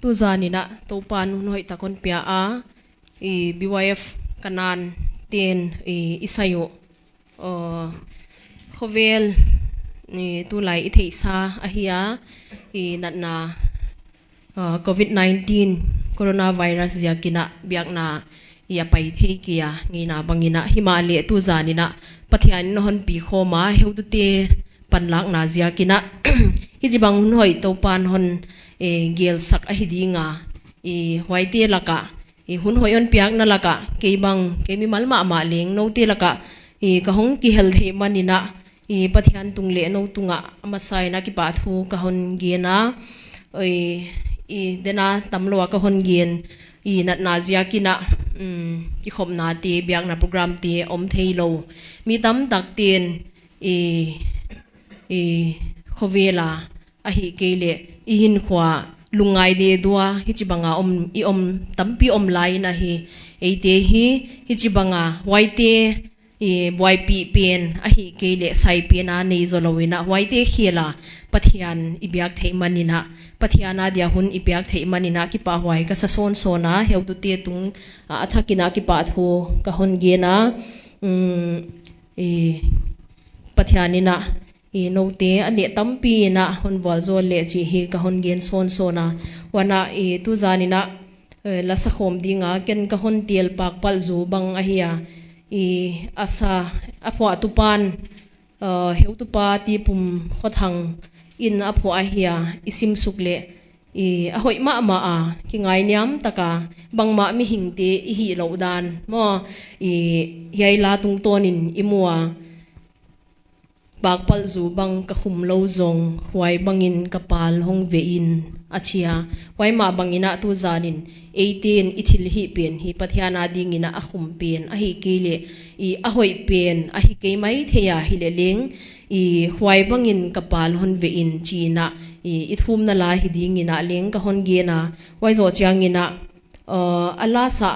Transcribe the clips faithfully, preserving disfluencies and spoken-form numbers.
Tuzan in ah Toupa'n hun hoih tak hon pia a, i B Y F Kanan te'n i, i sai uh. Aw, khovel, i tulai i theihsa ahi a, i natna, aw, covid nineteen coronavirus ziak in ah biakna i a pai thei kei a, ngeina bang in ah, himahleh tuzan in ah Pathian in hon pi khawm a, heutute panlakna ziak in ah hichibang hun hoih Toupa'n hon, eh, gelsak ahi ding a, i huaite lak ah, i hun hoih hon piakna lak ah, kei bang, kei mimal mahmah leng noute lak ah, i ka hong kihel theih man in ah, i Pathian tung leh nou tung ah a masa in ah kipahthu ka hon gen a, i, i dena tamlou a ka hon gen, i natna ziak in ah, um, kikhopnate, biakna programte om theilou. Mi tamtak te'n, i, i khovel a, ahihkeileh i hinkhua lungngai deuhdeuh a hichibang a om, i om tampi om lai in ahi. Eite hi hichibang a huaite, i buaipih pen ahihkeileh sai pen a nei zou lou in ah, huaite khel a Pathian i biak theih man in ah, Pathian a dia hun i piak theih man in ah kipahhuai ka sa sawnsawn a, heutute tung ah a thak in ah kipahthu ka hon gen a, um, i Pathian in ah i noute a neh tampi in ah hon vualzawl leh chih hi ka hon gen sawnsawn a. Huan ah i tuzan in ah, eh, la sa khawm ding a ken ka hon tel Pakpalzu bang ahi a, i a sa, a phuahtu pa'n, eh, heutupa Tipum Khothang in a phuah ahi a, i sim suk leh, i a hoih mahmah a, kingainiam tak a, bangmah mihingte i hih louh dan maw, i hiai la tungtawn in i mu a. Pakpalzu bang ka khum lou zong, huai bang in ka pal hong ve in, a chi a. Huai mah bang in ah tuzan in eite'n i thilhih pen hi Pathian a ding in ah a khum pen ahihkeileh i a hoih pen ahi kei maithei a, hileh leng i huai bang in ka pal hon ve in chi in ah, i, i thumna la hi ding in ah leng ka hon gen a. Huai zoh chiang in ah, uh, a lasa,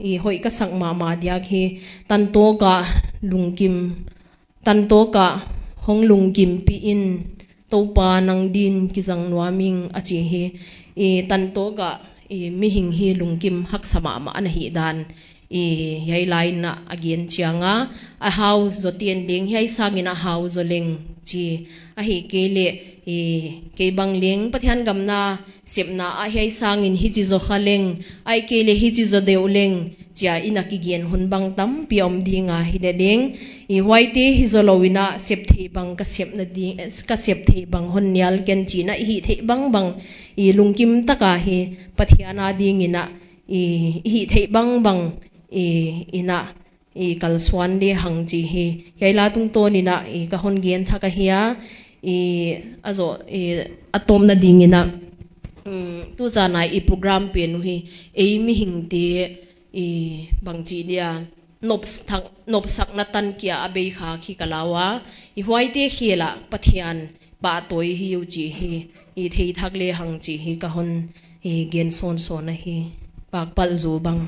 i hoih ka sak mahmah diak hi, Tan Tawk ah lungkim, Tan Tawk ah hong lungkimpih in, Toupa nang din kizang nuam ing, a chi hi. I Tan Tawk ah, i mihing hi lungkim haksa mahmah ana hih dan, i hiai la in ah a gen chiang a, a hau zaw te'n leng hiai sang in ah hau zaw leng chi, ahihkeileh, i kei bang leng Pathian gam na sepna ah hiai sang in hichi zaw kha leng, ahihkeileh hichi zaw deuh leng, chi a i na kigen hun bang tampi om ding a, hileh leng i huaite hi zaw lou in ah sep theih bang ka sepna di, ka sep theih bang hon nial ken chi in ah i hih theih bangbang, i lungkim tak a hi Pathian a ding in ah i, i hih theih bangbang, i, in ah i kalsuan lehang chi hi. Hiai la tungtawn in ah i ka hon gen thak ahi a, i a zoh, i a tawpna ding in ah, um, tuzan a i program pen uh hi ei mihingte, i bangchi dia, nopsak, nopsakna tan kia a bei kha khi ka lau a, i huaite khel ah Pathian pahtawi hi uh chi hi, i theithak lehang chi hi ka hon, i gen sawnsawn ahi. Pakpalzu bang.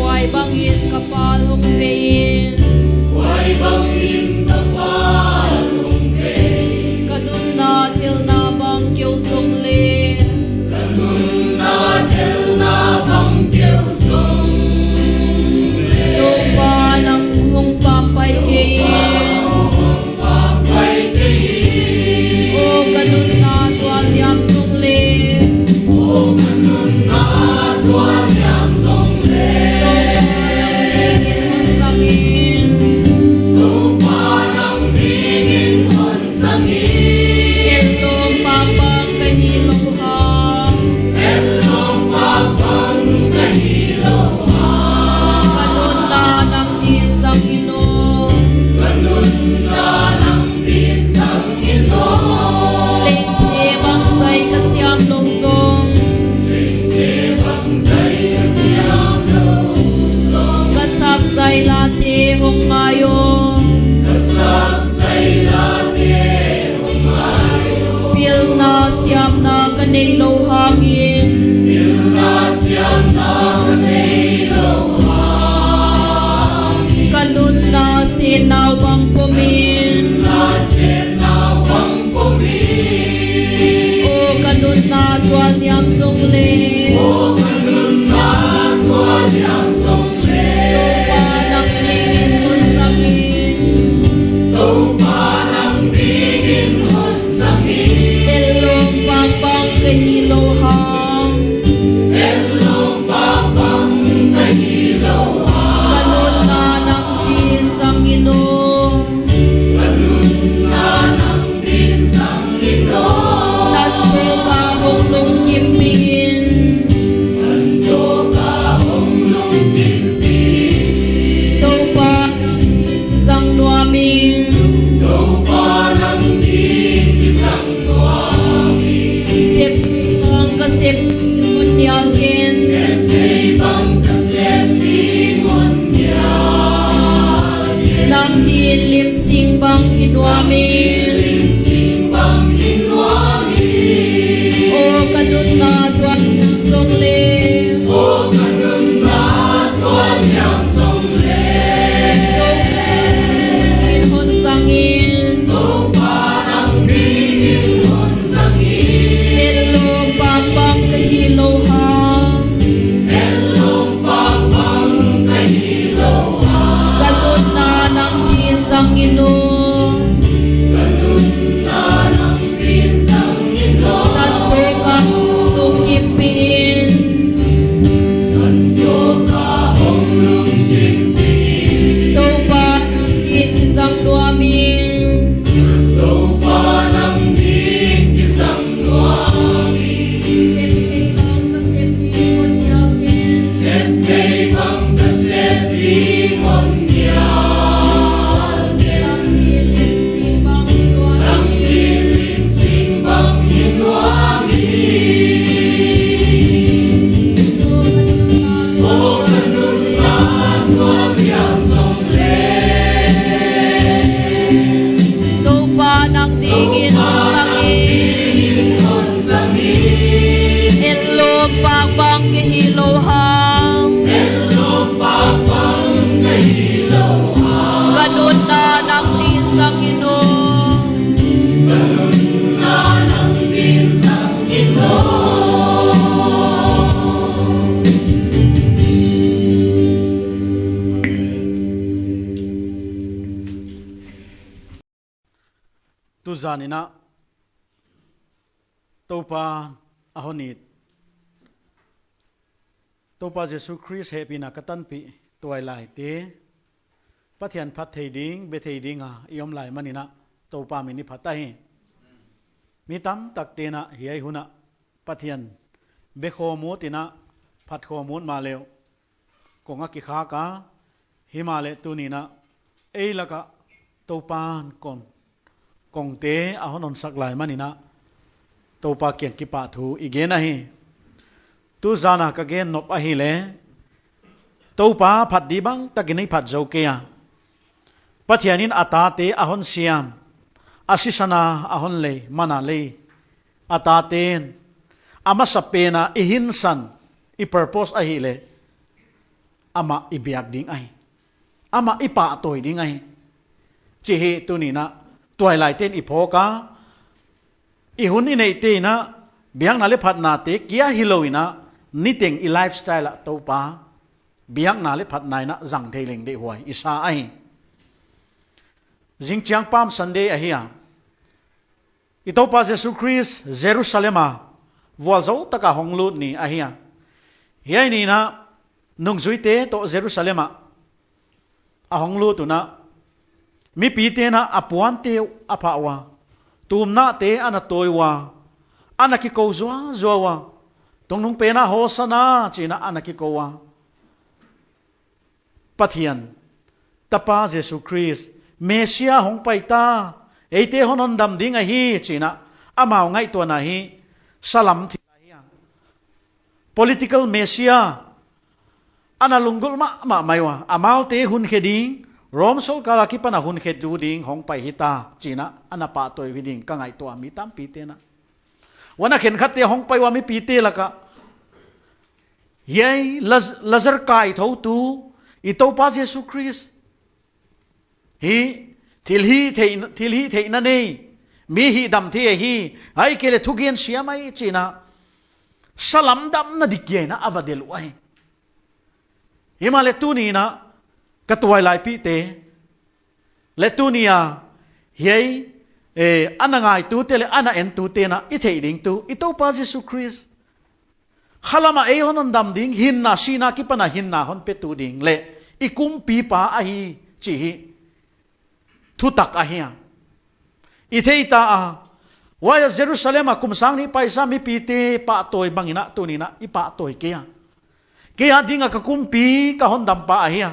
Huai bang in ka pal hong ve in. Huai bang in ka pal hong ve in. Ka nunna telna bang keu zong leng. Ka nunna telna bang keu zong leng. Toupa nang hong pahpaihtawp kei in. Toupa hong pahpaihtawp kei in. O ka nunna tual hiam zong leng. O ka nunna tual hiam zong leng. Toupa nang hong pahpaihtawp Toupa, zang nuam in. Toupa, nang ding i zang nuam in. Sep bang ka sep ding hon nial ken. Sep thei bang ka sep ding hon nial ken. Nang ding lim sing bang i nuam in. Lim sing bang i nuam in. O ka nunna tuam zong le. O ka nunna tuam zong le. Toupa nang ding in hon zang in. Toupa nang ding in hon zang in. Ellawm pak bang ka hi lou hang. Ellawm pak bang ka hi lou hang. Ka nunna nang ding in zang in o. Ka nunna nang ding in zang in o. Tan tawk a hong lungkimpih in. Tan tawk a hong lungkimpih in. Toupa nang ding in zang nuam in. Toupa nang ding in zang nuam in. Sep thei bang ka sep ding hon nial ken. Sep thei bang ka sep ding hon nial ken. Nang ding lim sing bang i nuam in. O ka nunna tuam zong le. Toupa nang ding in hon zang in. Ellawm pak bang ka hi lou hang. Ka nunna nang ding in zang in o. Tuzan in a Toupa a hon it, Toupa Jesu Khrist hehpihna ka tanpih tuailaite, Pathian phat thei ding, be thei ding a i om lai man in a, Toupa min i phat ahi. Mi tamtakte'n a hiai hun a Pathian be khawm ut in a, phat khawm ut mahleh uh kong a kikhak a, himahleh tuni'n a ei lak a Toupa'n kong, kongte a hon honsak lai man in a, Toupa kiang kipahthu i gen ahi. Tuzan a ka gen nop ahihleh, Toupa phat di bang tak in i phat zou kei a. Pathian in a tate a hon siam, a sisan a a hon lei, man a lei, a tate'n a masapen a i hinsan, i purpose ahihleh, amah i biak ding ahi. Amah i pahtawi ding ahi chih tuni'n a tuailaite'n i phawk a, i hun i neihte in a biakna leh phatnate kia hilou in a, niteng i lifestyle a Toupa biakna leh phatna in a zang thei leng deihhuai i sa ahi. Zingchiang Palm Sunday ahi a, i Toupa Jesu Khrist Jerusalem a vualzou tak a hong lut ni ahi a. Hiai ni in a nungzuite toh Jerusalem a a hong lut un a, mipite'n a a puante uh a phah ua, tumnate ana tawi ua, ana kikou zuazua ua, tungnungpen a Hosanna chi in a ana kikou ua, Pathian Tapa Jesu Khrist, Messia hong pai ta, eite hon hondam ding ahi chi in a, amau ngaihtuahna hi salam thil ahi a. Political Messia, ana lunggulh mahmah mai ua, amaute hun khe ding, Rom sorkar akipan a hun khetu ding hong pai hita chi in a, ana pahtawi uh hi ding ka ngaihtuah, mi tampite'n a. Huan a khenkhatte hong pai ua mipite lak a, hiai Laz-, Lazar kaithoutu, i Toupa Jesu Khrist hi, thilhihtheih, thilhihtheihna nei, mi hihdam thei ahi, ahihkeileh thugen siam ahi chi in a, salam damna dik kia in a a va delh uh ahi. Himahleh tuni'n a ka tuailaipihte leh tuni a hiai, eh, ana ngaitute leh ana entute'n a i theih ding tuh i Toupa Jesu Khrist khalam a ei hon hondam ding, hinna, sihna akipan a hinna hon petu ding leh i kumpipa ahi chih hi thutak ahi a. I thei ta a, huai a Jerusalem a kum sang nih paisa mipite pahtawi bang in a tuni'n a i pahtawi kei a. Kei a dinga ka kumpi ka hondampa ahi a.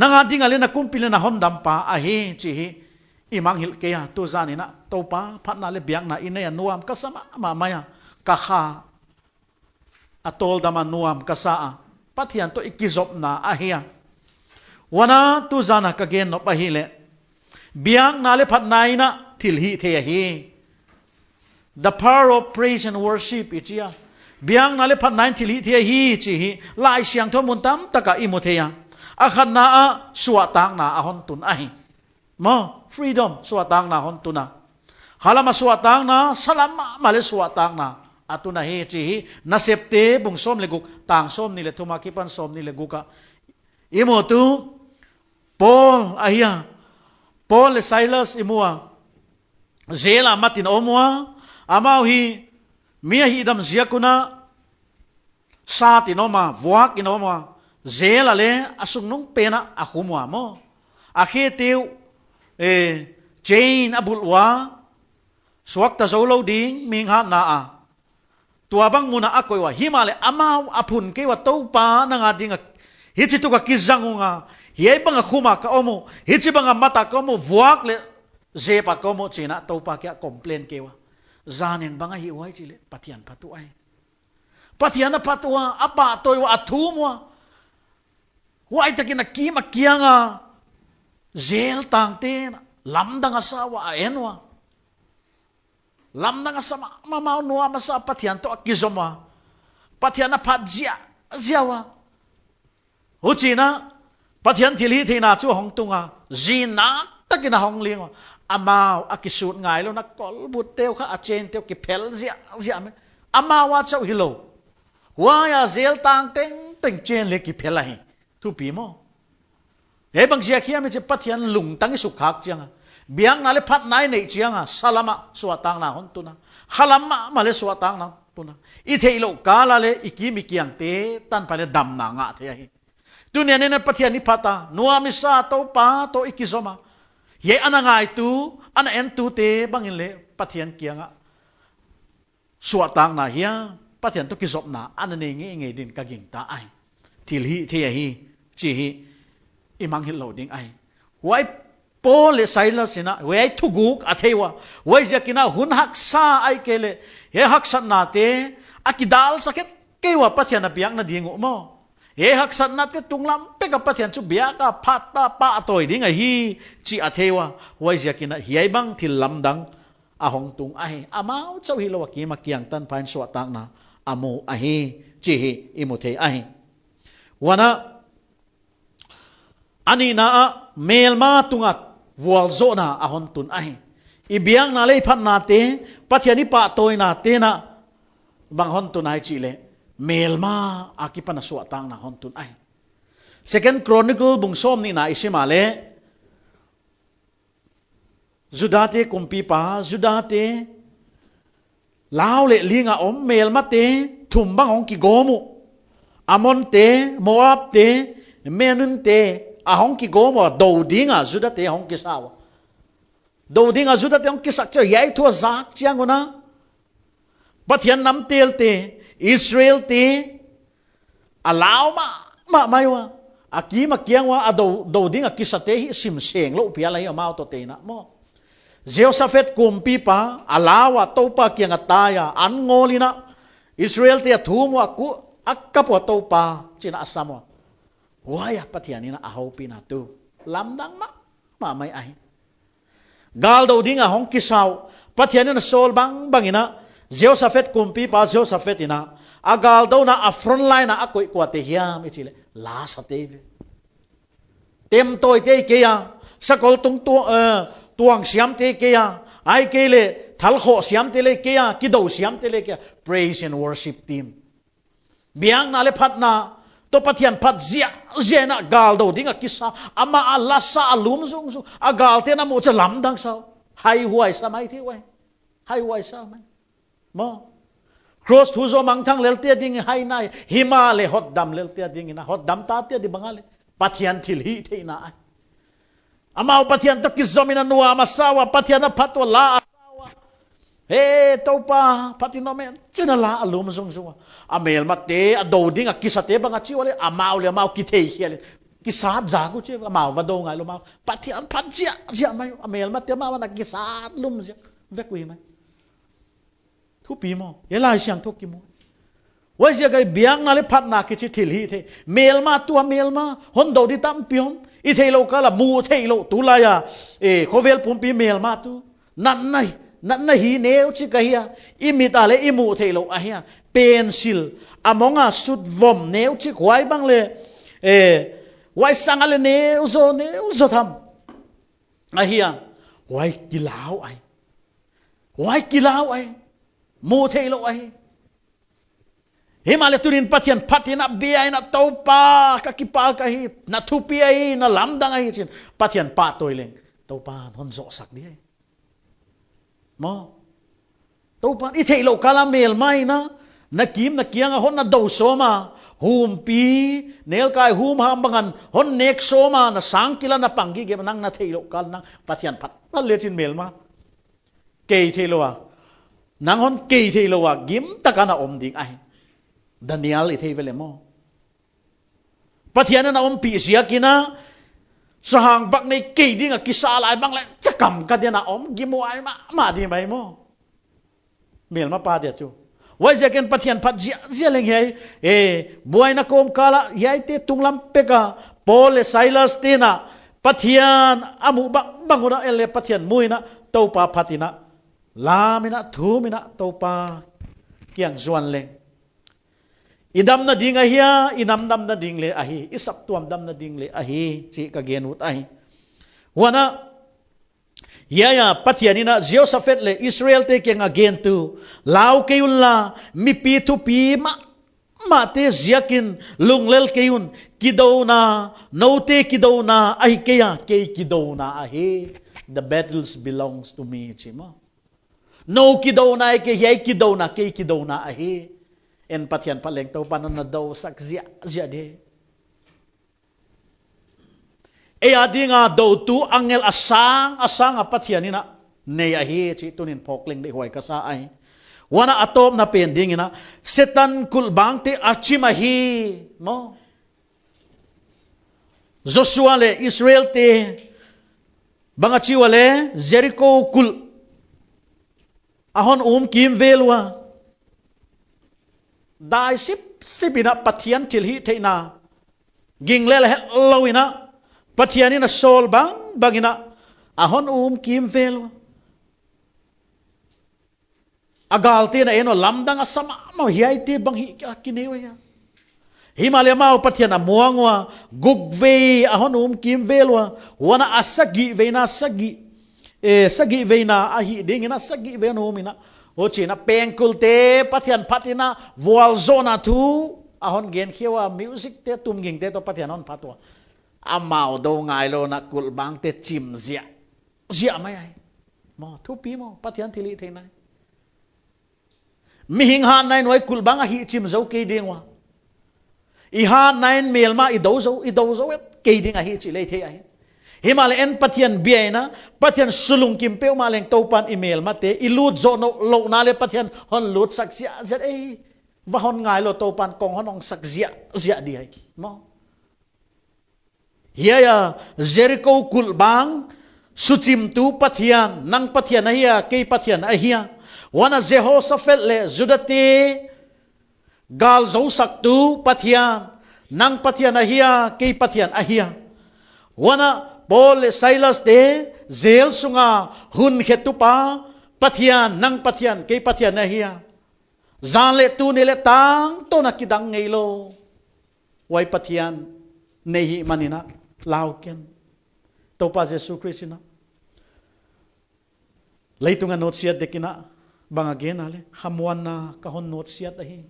Nang a dinga leng na kumpi leh na hondampa ahi chih i mangngilh kei a. Tuzan in a Toupa phatna leh biakna i nei a nuam ka sa mahmah mai a. Ka kha a tawldam a nuam ka sa a. Pathian toh i kizopna ahi a. Huan a tuzan a ka gen nop ahihleh, biakna leh phatna in a thilhihtheih ahi. The power of praise and worship i chi a. Biakna leh phatna in thilhihtheih ahi chih Laisiangthou mun tamtak ah i mu thei a. A khatna ah suahtakna a hon tun ahi. Maw, freedom, suahtakna hon tun a. Khalam a suahtakna, salam mahmah leh suahtakna a tun ahi chih Nasepte bung sawm leh guk, tang sawmnih leh thum akipan sawmnih leh guk ah i mu tu. Paul ahi a. Paul leh Silas i mu a. Jail a mat in om ua. Amau hi mi a hihdam ziak un a sat in om a, vuak in om ua. Jail a leh a sungnung pen ah a khum ua maw. A khete uh, eh, chain a bulh ua. Suakta zou lou ding, mihing hatna a. Tuabang mun ah a koih ua, himahleh amau a phun kei ua, Toupa nang a dinga hichituk a kizang ung a, hiai bang a khum a ka om uh, hichi bang a mat a ka om uh, vuak leh zep a ka om uh chi in a Toupa kiang a complain kei ua. Zan in bang a hih uai chih leh Pathian phat uh ahi. Pathian a phat ua, a pahtawi ua, a thum ua. Huai tak in a kim a kiang a jail tangte'n lamdang a sa ua, a en ua. Lamdang a sa mahmah, nuam a sa, Pathian toh a kizom ua. Pathian a phat ziahziah ua. Huchiin a Pathian thilhihtheihna chu hong tung a. Zinnak takin a hong ling ua. Amau a kisut ngailou in a kolbutte uh kha, a chainte uh kiphel ziahziah mai. Amau a chauh hilou. Huai a jail tang tengteng chain leh kiphel ahi. Thupi maw. Hiai bang ziak hiam i chih leh Pathian lungtang i sukkhak chiang a, biakna leh phatna i neih chiang a, salam ah suahtakna hon tun a, khalam mahmah leh suahtakna hon tun a. I theihlouh kal a leh i kim i kiangte tanpha leh damna ngah thei ahi. Tuni'n in a Pathian i phat a, nuam i sa, Toupa toh i kizom a. Hiai ana ngaitu, ana entute bangin leh Pathian kiang a suahtakna hiam, Pathian toh kizopna ana nei ngeingei dingin ka gingta ahi. Thilhihtheih ahi, chih i mangngilh lou ding ahi. Huai Paul leh Silas in a, huai thuguk a thei ua. Huaiziakin a hun haksa ahihkeileh hiai haksatnate a kidalsak het kei ua Pathian a biakna ding uh maw. Hiai haksatnate tunglam pek a Pathian chu biak a, phat a, pahtawi ding ahi chih a thei ua. Huaiziakin a hiai bang thil lamdang a hong tung ahi. Amau chauh hilou a kim a kiang tanpha in suahtakna a mu ahi chih i mu thei ahi. Huan a, a nihna ah melma tung a vualzohna a hon tun ahi. I biakna leh i phatnate, Pathian i pahtawinate'n a bang hon tun ahi chih leh, melma akipan a suahtakna hon tun ahi. Second Chronicle bung sawmnihna i sim a leh, Judate kumpipa, Judate lau leh ling a om melmate thum bang hong kigawm uh. Amonte, Moabte, Meunimte a hong kigawm ua, dou ding a Judate hong kisa ua. Dou ding a Judate hong kisak chiang, hiai thu a zak chiang un a, Pathian namtelte, Israelte, a lau mahmah mai ua, a kim a kiang ua, a dou, dou ding a kisate hi sim senglouh pial ahi amau toh te'n a maw. Jehoshaphat kumpipa, a lau a Toupa kiang a tai a, an ngawl in a, Israelte a thum ua, ku, a kap ua Toupa, chi'n a sam ua. Huai a Pathian in a houpihna tu lamdang mahmah mai ahi. Gal dou ding a hong kisa uh, Pathian in a sawl bangbang in a, Jehoshaphat kumpipa Jehoshaphat in a, a gal douna a front line a a koih kuate hiam i chih leh, la sate ve. Temtawite kei a, sakol tung tu-, eh, tuang siamte kei a, ahihkeileh thal khoh siamte leh kei a, kidou siamte leh kei a, praise and worship team. Biakna leh phatna toh Pathian phat ziahziah in a gal dou ding a kisa, amah a la sa a lum zungzung, a galte'n a muh chiang lamdang sa uh. Haihuai sa mai thei uh ahi. Haihuai sa mai. Maw. Cross thu zaw mangthang lelte ding hai nai, himahleh hotdam lelte ding in a, hotdam tate ding bang a leh Pathian thilhihtheihna ahi. Amau Pathian toh kizom in a nuam a sa ua, Pathian a phat ua la a sa ua. He, Toupa, phatin om hen, chi'n a la a lum zungzung a. A melmate, a dou ding a kisate bang a chi ua leh, amau leh amau kithei khia leh. Kisat zak uh chi, amau va dou ngai lou amau. Pathian phat ziahziah mai, a melmate amau ana kisat lum ziak vek uh mai. Thupi maw, e Laisiangthou kimu. Huaiziak a biakna leh phatna kichi thil hihtheih. Melma tuh a melma, hon dou di tampi om. I theihlouh kal a mu theihlouh tulai a. E, khovel pumpi melma tuh. Natna, natna hi neuchik ahi a. I mit a leh i mu theihlouh ahi a. Pencil, a mong a sut vom neuchik huai bang leh. E, huai sang a leh neu zaw, neu zaw tham. Ahi a, huai kilau ahi. Huai kilau ahi. Mu theihlouh ahi. Himahleh tuni'n Pathian phat in a bia in a Toupa ka kipak ahi. Na thupi ahi, na lamdang ahi chi'n. Pathian pahtawi leng. Toupa'n hon zohsak di ahi. Maw. Toupa'n i theihlouh kal a melma in a, na kim na kiang a hon na dou sawm a, humpi, nelkai humham bang in, hon nek sawm a, na sang kila na pang gige nang na theihlouh kal nang Pathian phat. Phat leh chi'n melma. Kei theilou a. Nang hon kei theilou a, gim tak a na om ding ahi. Daniel i thei ve leh maw. Pathian in a ompih ziak in a, sahang bak nei kei ding a kisa lai bang leh, chakam ka den a om gim huai mahmah di mai maw. Melmapa dia chu. Huaiziakin Pathian phat ziahziah leng hiai, e, buaina kawmkal a, hiaite tunglam pek a, Paul leh Silas te'n a, Pathian a muh bangbang un a, e leh Pathian mu in a, Toupa phat in a, lam in a, thum in a, Toupa kiang zuan leng. I damna ding ahi a, i nam damna ding leh ahi, i saptuam damna ding leh ahi, chih ka gen ut ahi. Huan a, hiai a Pathian in a Jehoshaphat leh Israelte kiang a gen tuh, lau kei unla, mipi thupi mahmahte ziakin lunglel kei un, kidouna, noute kidouna ahi kei a, kei kidouna ahi. The battles belongs to me, chi maw. Nou kidouna ahi kei, hiai kidouna, kei kidouna ahi. En Pathian phat leng Toupa'n hon na dousak ziahziah di. Ei a ding a doutu angel a sang, a sang a Pathian in a nei ahi, chih tuni'n phawk leng deihhuai ka sa ahi. Huan a, a tawpna pen ding in a, Setan kulhbangte a chim ahi, maw. Joshua leh Israelte bang a chi ua leh Jericho kulh a hon um kimvel ua. Dai sipsip in a Pathian thilhihtheihna ging lel hetlou in a Pathian in a sawl bangbang in a a hon um kimvel ua. A galte'n a en ua lamdang a sa mahmah hiaite bang hi kia kinei ua hia. Himahleh amau Pathian a muang ua, guk vei a hon um kimvel ua, huan a sagih veina sagih, e, sagih veina a hih ding in a sagih vei a hon um in a. Huchiin a pengkulte Pathian phat in a vualzawlna thu a hon gen khia ua, music te tumgingte toh Pathian hon phat ua. Amau dou ngailou in a kulhbangte chim ziah ziah mai ahi. Maw, thupi maw, Pathian thilhihtheihna. Mihing hatna in huai kulhbang a hihchim zou kei ding ua. I hatna in melma i dou zou, i dou zou e kei ding ahi chih leh thei ahi. Himahleh en Pathian bia in a, Pathian sulungkim peuhmah leng Toupa'n i melmate, i lut zoh nou louhna leh Pathian hon lutsak ziahziah e. Va hon ngailou Toupa'n kong hon ongsak ziahziah di ahi. Maw. Hiai a Jericho kulhbang suchimtu Pathian, nang Pathian ahia, kei Pathian ahia. Huan a Jehoshaphat leh Judate gal zousaktu Pathian, nang Pathian ahia, kei Pathian ahia. Huan a Paul leh Silas te jail sunga hun khetupa Pathian, nang Pathian, kei Pathian ahia. Zan leh tuni leh tangtawn a kidang ngeilou. Huai Pathian nei hih man in a lau ken. Toupa Jesu Khrist in a leitung a nawtsiat dek in a bang a gen a leh, khamuanna ka hon nawtsiat ahi.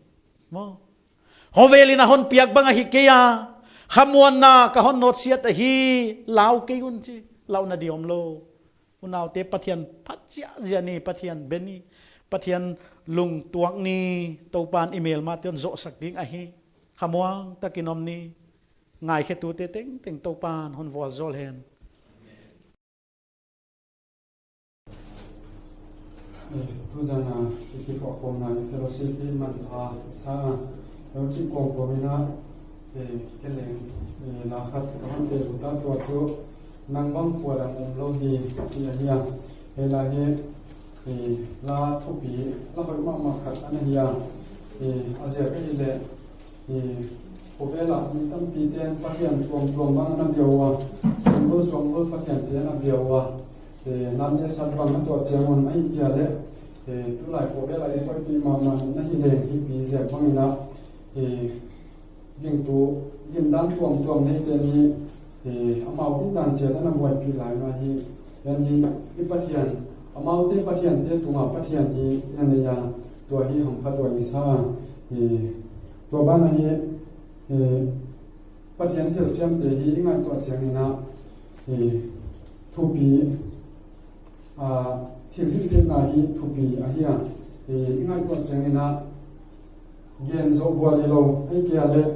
Maw. Khovel in a hon piak bang ahi kei a. Khamuanna ka hon nawtsiat ahi. Lau kei un chi. Lauhna di omlou. Unaute Pathian phat ziahziah ni, Pathian be ni, Pathian lungtuak ni, Toupa'n i melmate hon zohsak ding ahi. Khamuang takin om ni, ngaikhetute tengteng Toupa'n hon vualzawl hen. Eh, tuzan a i kithuahkhawmna i fellowship i man a sa a. Huchi kawmkawm in a, eh, kei leng, eh, la khat ka hon pe ut a, tua chu nang bang kua dang om lou hi, chih ahi a. Hiai la hi, eh, la thupi, la hoih mahmah khat ana hi a. Eh, a ziak ahihleh, eh, khovel ah mi tampite'n Pathian tuamtuam bang ana bia ua, suangbawl suangbawl Pathian te ana bia ua. Eh, nam leh sat bang a tuah chiang un ahihkeileh, eh, tulai khovel ah i poimoh mahmah na hi leng hi pi ziak bang in a, eh, gingtu, gindan tuamtuam neite hi, eh, amau dihdih dan chiat ana buaipih lai na hi, hiai hi, i Pathian, amaute Pathian te tunga Pathian hi, hiai nei a, tua hi hamphattuah i sa a, eh, tua ban ah hi, eh, Pathian thilsiamte hi i ngaihtuah chiang in a, eh, thupi, ah, thil hilhtheihna hi thupi ahi a, eh, i ngaihtuah chiang in a, gen zoh vual hilou, ahihkeileh,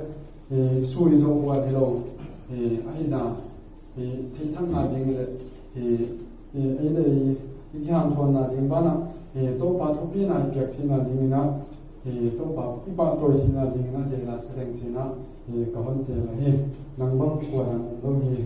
eh, sui zoh vual hilou, eh, ahihna, eh, theihthangna ding leh, eh, eh, ei leh ei, i kihanthawnna ding ban ah, eh, Toupa thupina i piak theihna ding in a, eh, Toupa i pahtawi theihna ding in a, hiai la sa leng chi'n a, eh, ka hon tel ahi, nang bang kua dang om lou hi.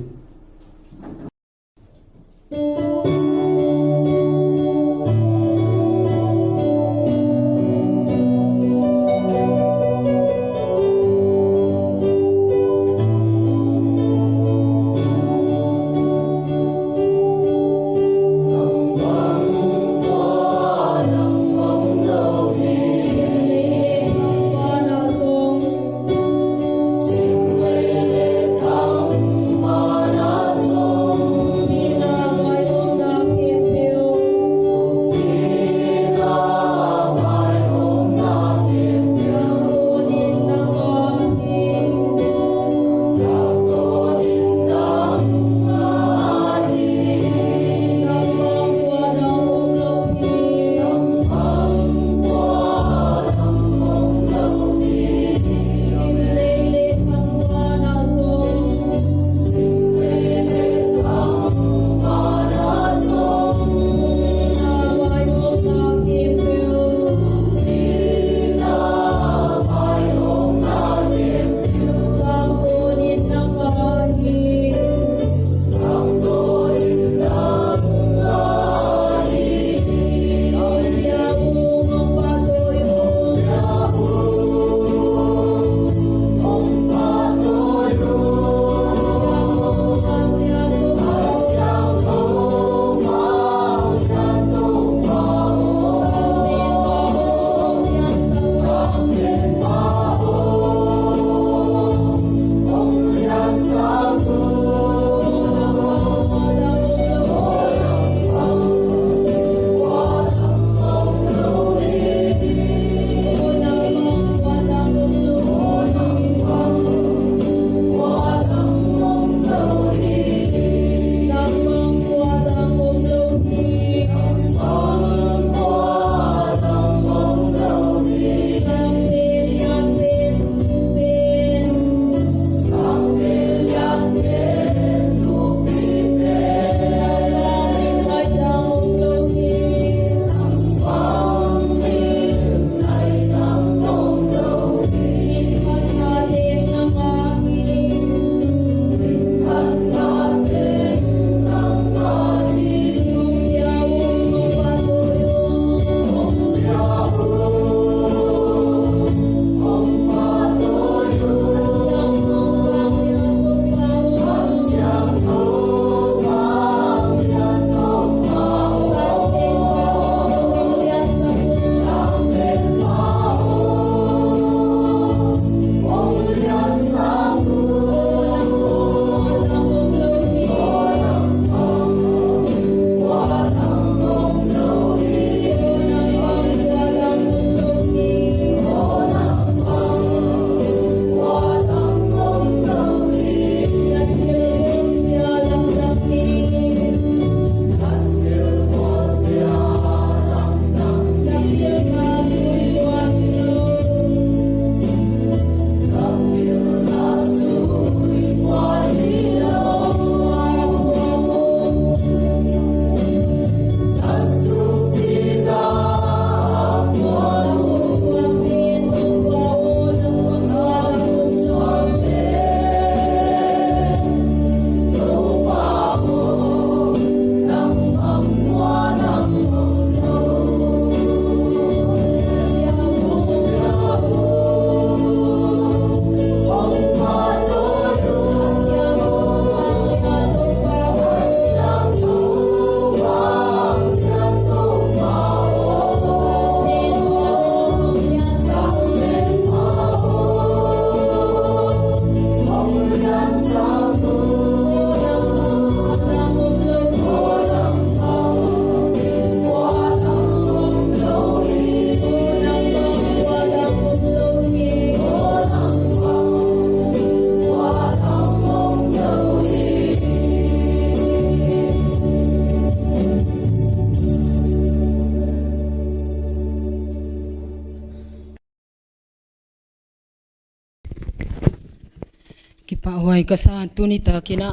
Kipahhuai ka sa, tuni takin a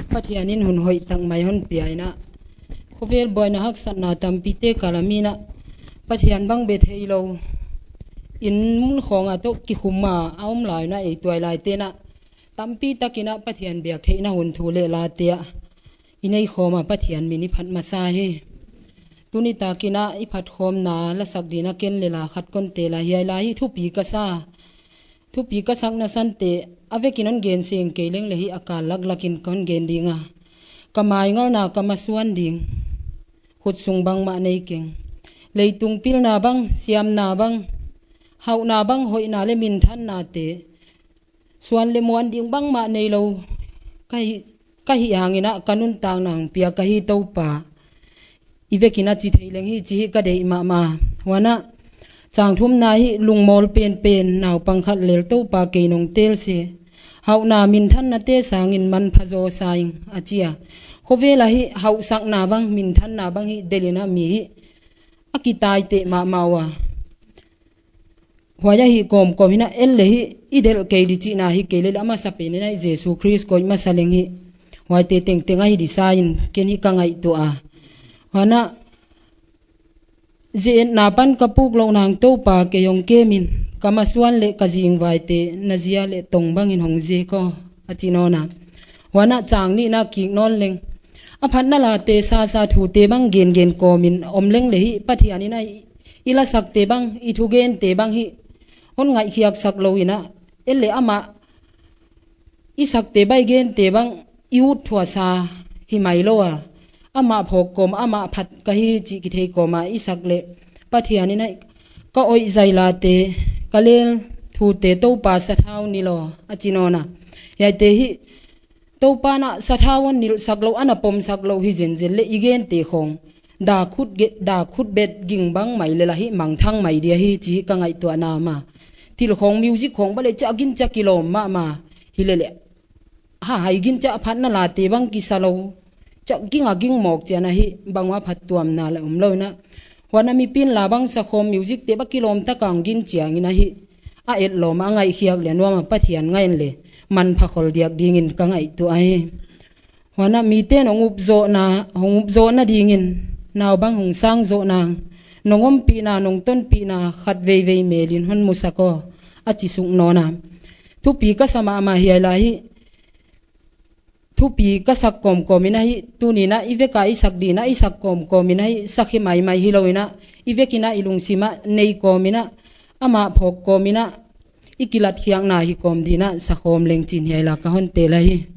Pathianin hun hoih tak mai hon pia in a, khovel buaina haksatna tampite kal a min a Pathian bang be theilou in mun khawng a toh kikhum a a om lai in a, ei tuailaite'n a tampi takin a Pathian biak theihna hun thu leh late a i nei khawm a Pathian min i phat masa hi. Tuni takin a i phatkhawmna lasak ding a ken leh la khat kon tel a, hiai la hi thupi ka sa. Thupi ka sakna sante a vekin hon gen seng kei leng leh hi a kal laklak in kon gen ding a. Ka maingalna ka masuan ding, khutsung bangmah nei keng. Leitung pilna bang, siamna bang, hauhna bang, hoihna leh minthannate, suan leh muan ding bangmah neilou ka hih, ka hih hangin a ka nuntakna hong pia ka hi Toupa. I vekin a chi thei leng hi chi hi ka deih mahmah. Huan a chang thumna hi lungmawl penpen naupang khat lel Toupa kei nong tel se. Hauhna minthannate sangin manpha zaw sa ing a chi a. Khovel a hi hauhsakna bang, minthanna bang hi delh in a mi hi a kitaiteh mahmah ua. Huai a hi kawmkawm in a en leh hi i delh kei di chihna hi kei leh leh a masapen in a i Jesu Khrist koih masa leng hi huaite tengteng a hi di sa in ken hi ka ngaihtuah a. Huan a zi-etna pan ka puk louh nang Toupa kei hong kem in, ka masuan leh ka zingvaite na zia leh tong bangin hong ziak aw, a chi nawn a. Huan a chang nihna kik nawn leng, a phatna late sasa thute bang gengen kawmin om leng leh hi Pathianin a i, i lasakte bang, i thugente bang hi hon ngaihkhiak sak lou in a, en leh amah i sakte bang, i gente bang i ut thuasa hi mai lou a, amah phawk kawm, amah phat ka hi chih kithei kawm a i sak leh Pathianin a ka oih zai late, ka lel thute Toupa sathau nilh aw, a chi nawn a. Hiaite hi Toupa'n a sathau hon nilh sak louh, ana pom sak louh hi zenzen leh i gente khawng dak khut ge-, dak khut bet ging bang mai leh la hi mangthang mai dia hi chi hi ka ngaihtuahna mah. Thil khawng, music khawng bang leh chak gin chak kilawm mahmah hi leh leh, ha, hai gin chak phatna late bang kisa lou, chak ging a ging mawk chiang a hi bang ua phattuamna leh om lou in a. Huan a mipi'n la bang sakhawm, musicte bang kilawm tak a hong gin chiangin a hi a etlawm a, ngaihkhiak leh nuam a, Pathian ngaih in leh manpha khol diak dingin ka ngaihtuah hi. Huan a mite'n hong up zohna, hong up zohna dingin nau bang hong sang zoh nang, nong ompihna, nong tonpihna khat veivei melin hon musak aw, a chi suk nawn a. Thupi ka sa mahmah hiai la hi. Thupi ka sak kawmkawm in a hi, tuni'n a i vek a i sak ding a i sak kawmkawm in a hi, sak hi maimai hilou in a, i vekin a i lungsim a nei kawm in a, amah phawk kawm in a, i kilatkhiakna hi kawm ding a sakhawm leng chi'n hiai la ka hon tel ahi.